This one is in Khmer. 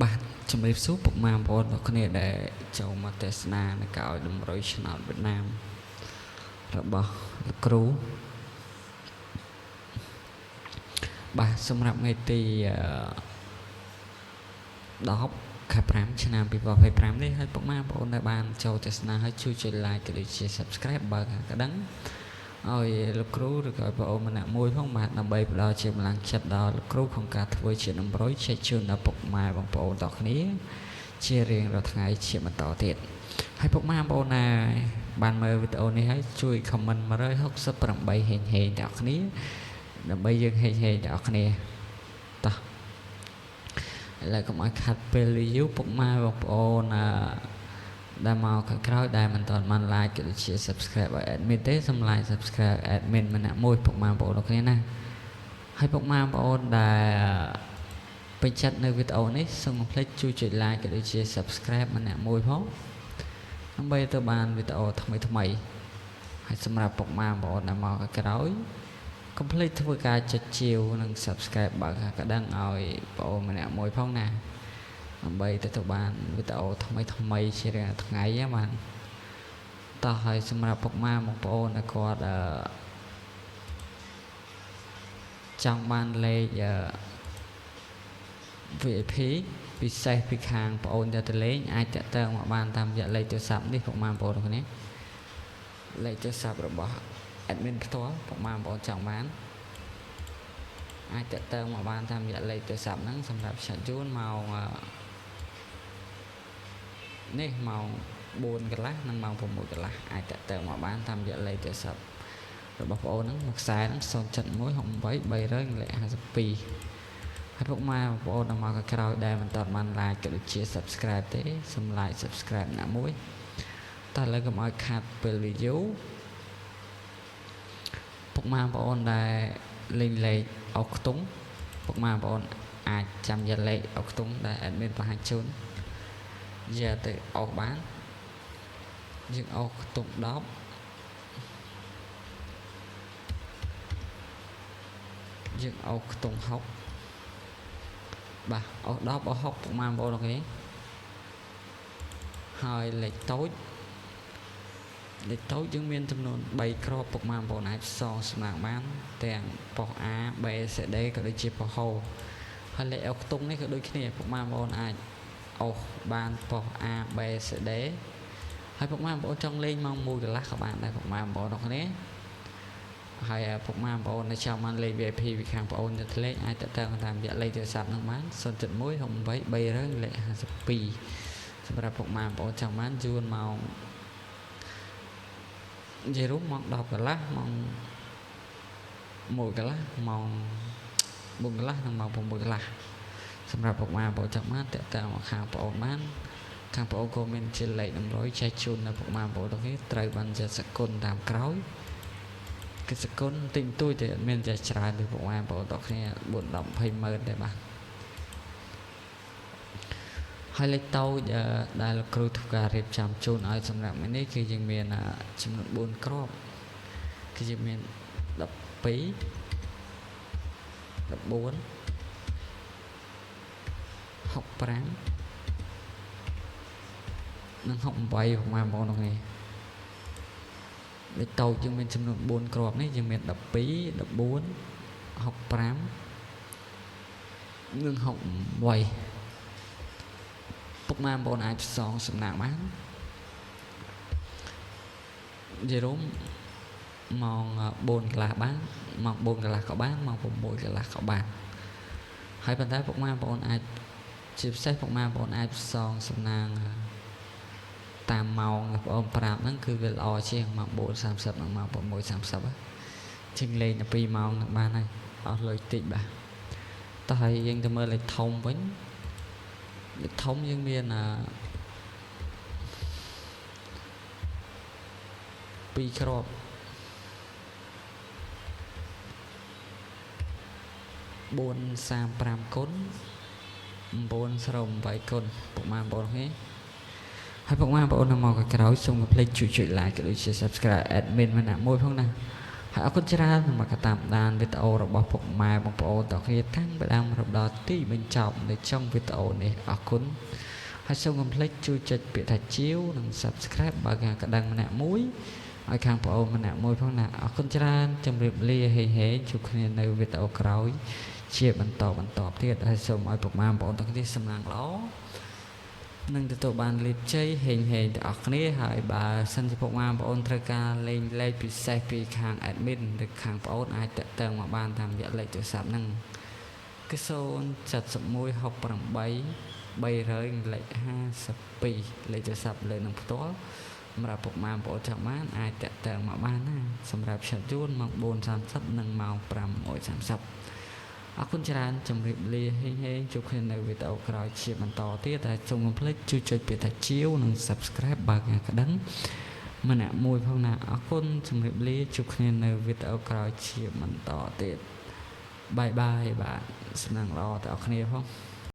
បាទជំរាបសួរពុកម៉ែបងប្អូនទាំងគ្នាដែលចូលមកទស្សនានៅការឲ្យតម្រុយឆ្នោតវៀតណាមរបស់លោកគ្រូបាទសម្រាប់ថ្ងៃទី10ខែ5ឆ្នាំ2025នេះហើយពុកម៉ែបងប្អូនដែលបានចូលទស្សនាហើយជួយចុច like ក៏ដូចជា Subscribe បើកកដឹងឲ្យលោកគ្រូឬក៏ឲ្យបងប្អូនម្នាក់មួយផងបាទដើម្បីផ្ដល់ជាកម្លាំងចិត្តដល់លោកគ្រូក្នុងការធ្វើជាតម្រុយចែកជូនដល់ពុកម៉ែបងប្អូនទាំងគ្នាជារៀងរាល់ថ្ងៃជាបន្តទៀតហើយពុកម៉ែបងប្អូនណាបានមើលវីដេអូនេះហើយជួយ comment 168ហេងហេងទាំងគ្នាដើម្បីយើងហេងហេងទាំងគ្នាតោះឥឡូវកុំឲ្យខាត់ពេលយូរពុកម៉ែបងប្អូនអឺដែលមកក្រោយៗដែលមិនទាន់បាន like ក៏ដូចជា subscribe ឲ្យ admin ទេសូម like subscribe admin ម្នាក់មួយពុកម៉ែបងប្អូនទាំងគ្នាណាហើយពុកម៉ែបងប្អូនដែលពេញចិត្តនៅវីដេអូនេះសូមកុំភ្លេចជួយចុច like ក៏ដូចជា subscribe ម្នាក់មួយផងដើម្បីទៅបានវីដេអូថ្មីថ្មីហើយសម្រាប់ពុកម៉ែបងប្អូនដែលមកក្រោយកុំភ្លេចធ្វើការចុចជាវនិង subscribe បើកកណ្ដឹងឲ្យបងប្អូនម្នាក់មួយផងណាដើម្បីទទួលបានវីដេអូថ្មីថ្មីជារៀងរាល់ថ្ងៃហ្នឹងបាទតោះហើយសម្រាប់ពុកម៉ែបងប្អូនដែលគាត់អឺចង់បានលេខអឺ VIP ពិសេសពីខាងប្អូនទៅលេងអាចតាក់ទងមកបានតាមរយៈលេខទូរស័ព្ទនេះពុកម៉ែបងប្អូនទាំងគ្នាលេខទូរស័ព្ទរបស់ admin ផ្ទាល់ពុកម៉ែបងប្អូនចង់បានអាចតាក់ទងមកបានតាមរយៈលេខទូរស័ព្ទហ្នឹងសម្រាប់ឆាត់ជូនម៉ោងនេះម៉ោង4កន្លះនិងម៉ោង6កន្លះអាចតាក់ទងមកបានតាមរយៈលេខទូរស័ព្ទរបស់បងប្អូនហ្នឹងមួយខ្សែហ្នឹង071 68 300លេខ52ហើយពុកម៉ែបងប្អូនដែលមកក្រោយដែលមិនទាន់បាន like ក៏ដូចជា subscribe ទេសូម like subscribe ណាមួយតោះឥឡូវកុំឲ្យខាតពេលវីដេអូពុកម៉ែបងប្អូនដែលលេងលេខអុកខ្ទង់ពុកម៉ែបងប្អូនអាចចាំយកលេខអុកខ្ទង់ដែល admin បង្ហាញជូនយកទៅអុសបានយើងអុសខ្ទង់10យើងអុសខ្ទង់60បាទអស់10អស់60ពុកម៉ែបងប្អូនអូខេហើយលេខតូចលេខតូចយើងមានចំនួន3គ្រាប់ពុកម៉ែបងប្អូនអាចផ្សងសំណាងបានទាំងប៉ុស A B C D ក៏ដូចជាប៉ុសហោហើយលេខអុកខ្ទង់នេះក៏ដូចគ្នាពុកម៉ែបងប្អូនអាចអុសបានប៉ុស A B C D ហើយពុកម៉ែបងប្អូនចង់លេងម៉ោង1កន្លះក៏បានដែរពុកម៉ែបងប្អូនអរគ្នាហើយពុកម៉ែបងប្អូនដែលចង់បានលេខ VIP ពីខាងបងប្អូនទៅលេខអាចតាក់ទងតាមរយៈលេខទូរស័ព្ទនោះបាន071 68 300លេខ52សម្រាប់ពុកម៉ែបងប្អូនចង់បានយួនម៉ោងនិយាយរួមម៉ោង10កន្លះម៉ោង1កន្លះម៉ោង4កន្លះនិងម៉ោង6កន្លះសម្រាប់ពុកម៉ែបងប្អូនចង់បានតាក់ទងមកខាងបងប្អូនបានខាងបងប្អូនក៏មានជាលេខតម្រុយចែកជូនដល់ពុកម៉ែបងប្អូនទាំងនេះត្រូវបានជាសគុណតាមក្រោយគឺសគុណតិចតួចតែអត់មានចេះច្រើនទេពុកម៉ែបងប្អូនទាំងគ្នា4 10 20ម៉ឺនទេបាទហើយលេខតូចដែលលោកគ្រូធ្វើការរៀបចំជូនឲ្យសម្រាប់ថ្ងៃនេះគឺយើងមានចំនួន4គ្រាប់គឺយើងមាន12 14 65និង68ពុកម៉ែបងប្អូនទាំងនេះលេខតូចយើងមានចំនួន4គ្រាប់នេះយើងមាន12 14 65និង68ពុកម៉ែបងប្អូនអាចផ្សងសំណាងបាននិយាយរួមម៉ោង4កន្លះបានម៉ោង4កន្លះក៏បានម៉ោង6កន្លះក៏បានហើយប៉ុន្តែពុកម៉ែបងប្អូនអាចជាពិសេសពុកម៉ែបងប្អូនអាចផ្សងសំណាងតាមម៉ោងបងប្អូនប្រាប់ហ្នឹងគឺវាល្អជាងម៉ោង4:30និងម៉ោង6:30ជាងលេងតែ2ម៉ោងនឹងបានហើយអស់លុយតិចបាទតោះហើយយើងទៅមើលលេខធំវិញលេខធំយើងមានអឺ2គ្រាប់435គុណ908គុណពុកម៉ែបងប្អូនគ្នាហើយពុកម៉ែបងប្អូននៅមកក្រោយសូមកុំភ្លេចជួយចុច like ក៏ដូចជា subscribe admin ម្នាក់មួយផងណាហ ហើយអរគុណច្រើនសម្រាប់ការតាមដានវីដេអូរបស់ពុកម៉ែបងប្អូនទាំងគ្នាតាំងពីដើមរហូតដល់ទីបញ្ចប់នៃចុងវីដេអូនេះអរគុណហើយសូមកុំភ្លេចជួយចុចពាក្យថាជាវនិង Subscribe បើកកណ្ដឹងម្នាក់មួយឲ្យខាងប្អូនម្នាក់មួយផងណាអរគុណច្រើនជម្រាបលាហេងហេងជួបគ្នានៅវីដេអូក្រោយជាបន្តបន្តទៀតហើយសូមឲ្យពុកម៉ែបងប្អូនទាំងគ្នាសំណាងល្អនឹងទទួលបានលាភជ័យហេងហេងទាំងអស់គ្នាហើយបើសិនជាពុកម៉ែបងប្អូនត្រូវការលេងលេខពិសេសពីខាង admin ឬខាងប្អូនអាចតាក់ទងមកបានតាមរយៈលេខទូរស័ព្ទហ្នឹងគឺ071 68 300លេខ52លេខទូរស័ព្ទលើនឹងផ្ទាល់សម្រាប់ពុកម៉ែបងប្អូនចង់បានអាចតាក់ទងមកបានណាសម្រាប់ឆាត់យួនម៉ោង4:30និងម៉ោង5:30អរគុណច្រើនជម្រាបលាហេងហេងជួបគ្នានៅវីដេអូក្រោយជាបន្តទៀតតែសូមកុំភ្លេចជួយចុចពាក្យថាជាវនិង Subscribe បើកកណ្ដឹងម្នាក់មួយផងណាអរគុណជម្រាបលាជួបគ្នានៅវីដេអូក្រោយជាបន្តទៀតបាយបាយបាទសំណាងល្អទាំងអស់គ្នាផង។